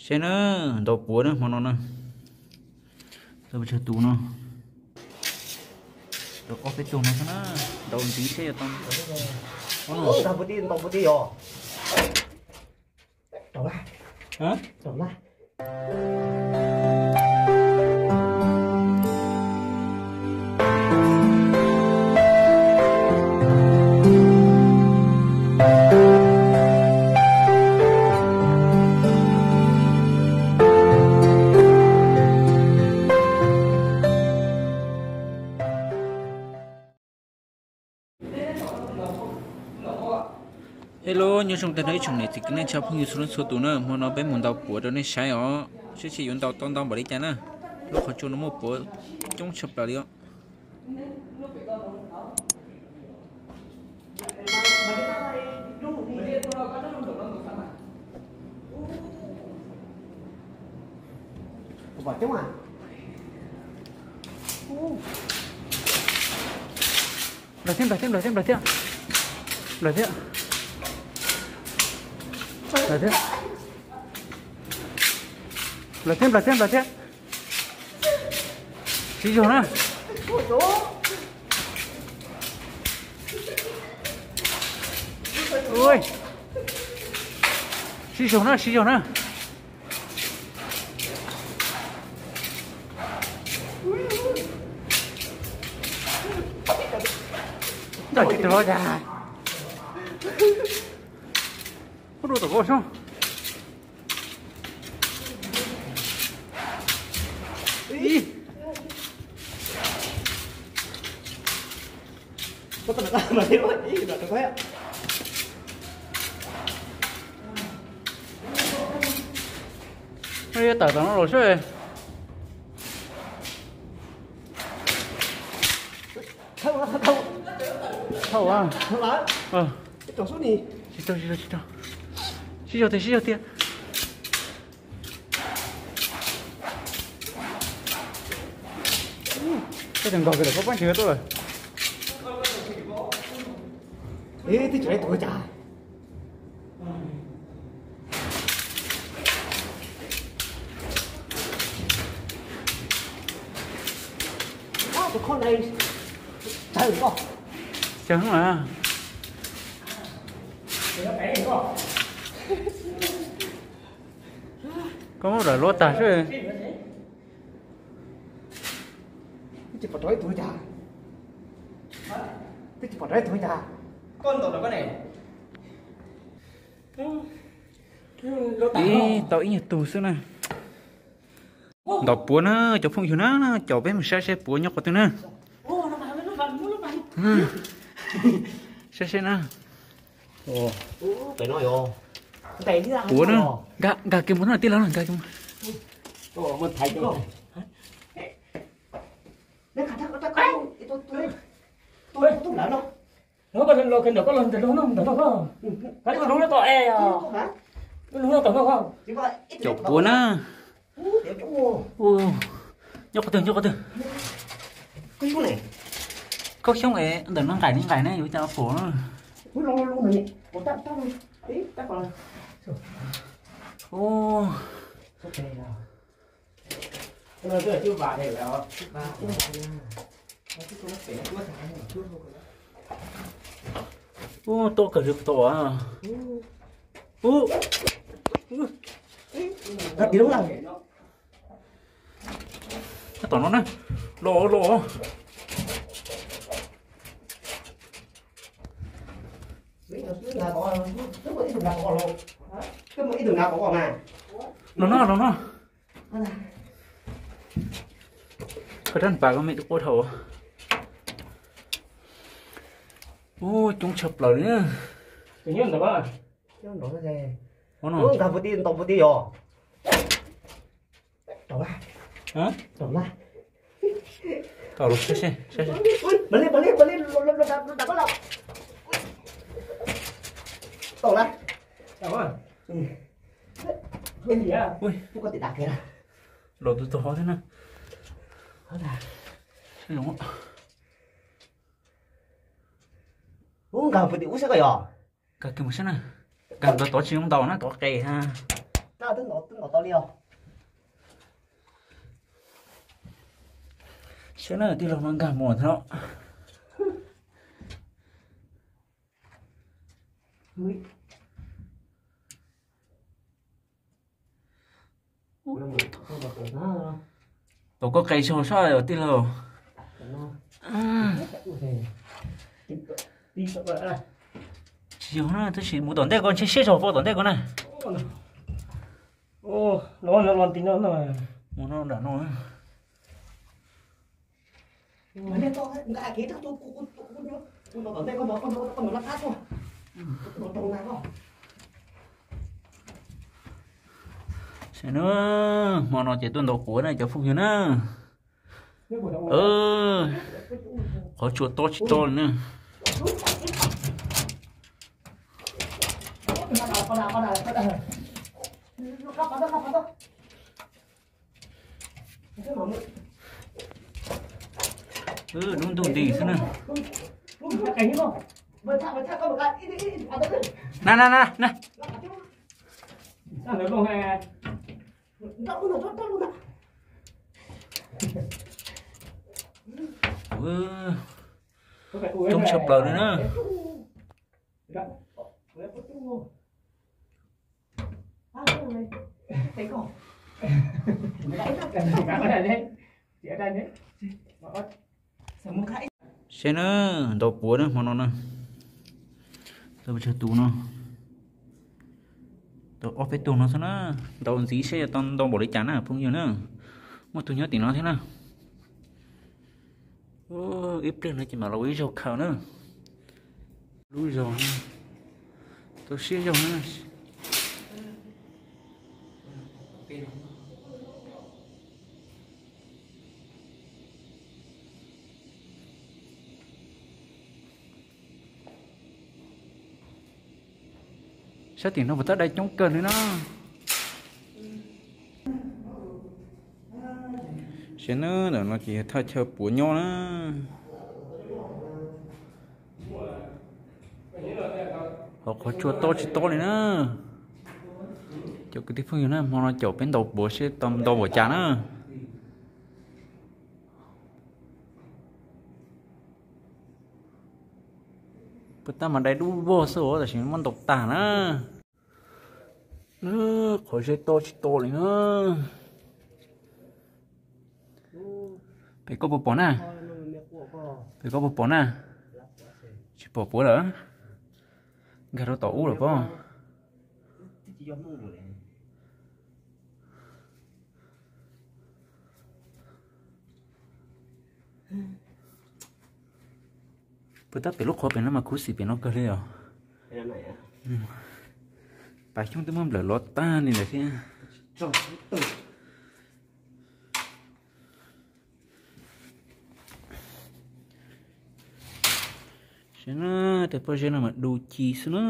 Saib na, ntaus puav na hmo no na. Tau pes tsawg tus no? Tau ob peb tug no xwb na. Ntaus ntxiv saib yuav tau. Ntag puv ti, ntau puv ti yog. Hello, nyob zoo tag nrho ib tsoom niam txiv kwv tij neej tsa phooj ywg txhua leej txhua tus na, hmo no peb mus ntaus puav rau nej saib os, saib seb yuav ntaus tau ntau npaum li cas na. Lub qhov tsua no muaj puav coob tshaj plaws li os. Nplaim thiab, nplaim thiab, nplaim thiab, nplaim thiab. Nplaim thiab. Nplaim thiab, nplaim thiab, nplaim thiab. Siv zog na. Ui. Siv zog na, siv zog na. Ntaus tsis tau cas. Ua rau tom koj soj. Ib. Tawm tom no los seb. Thauj, tsis tau, tsis tau, tsis tau. Sib zog tiag, sib zog tiag. Tej tseem nkaug kiag lawm, koj pab ntshe tuaj lawm. Twb tsis lawv tus cas. Tus khob no tsawg koj. Tsawg heev lawm. Koj muab lawm luab tag seb. Twb tsis pom rau ib tug cas. Twb tsis pom rau ib tug cas. Koj ntaus rau koj ne. Ib, tau ib nyuag tug xwb na. Ntaus puav na, cov phooj ywg na, caum peb mus saib seb puav nyob qhov twg na. Saib seb na. Puav na, nkag, nkag kiag mus na, tij laug na, nkag kiag mus. Los koj los ntawm no, ntawm no koj. Koj hlub no tom e os. Hlub no tom no koj. Caum puav na. Nyob qhov twg, nyob qhov twg? Koj xyoob es ntawm no nqaim li nqaim ne, yuav cas pom na. Ub, tuaj kawg li tom. Ub, tom no na, los los. Los no, los no. Koj rab npas koj me quaj dhau. Ub, coob tshaj plaws li. Nkag puv ti, ntaus puv ti yog. Tau los seb, seb, seb. Los tus tau hov thiab na. Nkag puv ti ub seb koj yog. Nkag kiag mus seb na. Nkag ntawd tod tsis zoo ntaus na, tod qes ha. Twb ntov, twb ntov tau li os. Saib na, tij laug no nkag mus thiab no. Tau koj qe zog soj os tij laug. Tsis yog na, tab sis mus tom ntej ko ntshe siab zog pom tom ntej ko na. Mus no nram no. Saib na, hmo no ces tuaj ntaus quav na cov phooj ywg na. Qhov tsua tob tsis tob li na. Lub ntuj nti xwb na. Na na na na. Coob tshaj plaws li na. Saib na, ntaus quav na hmo no na. Tau pes tsawg tus no? Tau ob peb tug no xwb na. Ntaus ntxiv saib yuav tau ntau npaum li cas na phooj ywg na. Muaj tug nyob tim no thiab na. Ib pliag no ces mam los ua ib zaug khaws na. Lub zog, tau siab zog na. Sab tim no puas tab dai coob kawg li na. Saib na, ntawm no ces yog thaj chaw puav nyob na. Ho qhov tsua tob tsis tob li na. Cov kwv tij phooj ywg na, hmo no caum peb ntaus puav seb tau ntau npaum cas na. Puas tab mas dai dub vog xwb os, tam sim no muab ntaus tag na. Qhov zeb tob tsis tob li na. Pem koj puas pom na? Pem koj puas pom na? Tsis pom puav lawm. Nkag rau tom ub lawm pob. Puas tab pem lub qhov pem no mas khuv xim pem no kawg li os. Pas xyoob twb muab nplawm lov tag li lawm thiab. Saib na, tej pob zeb no mas du ci xwb na.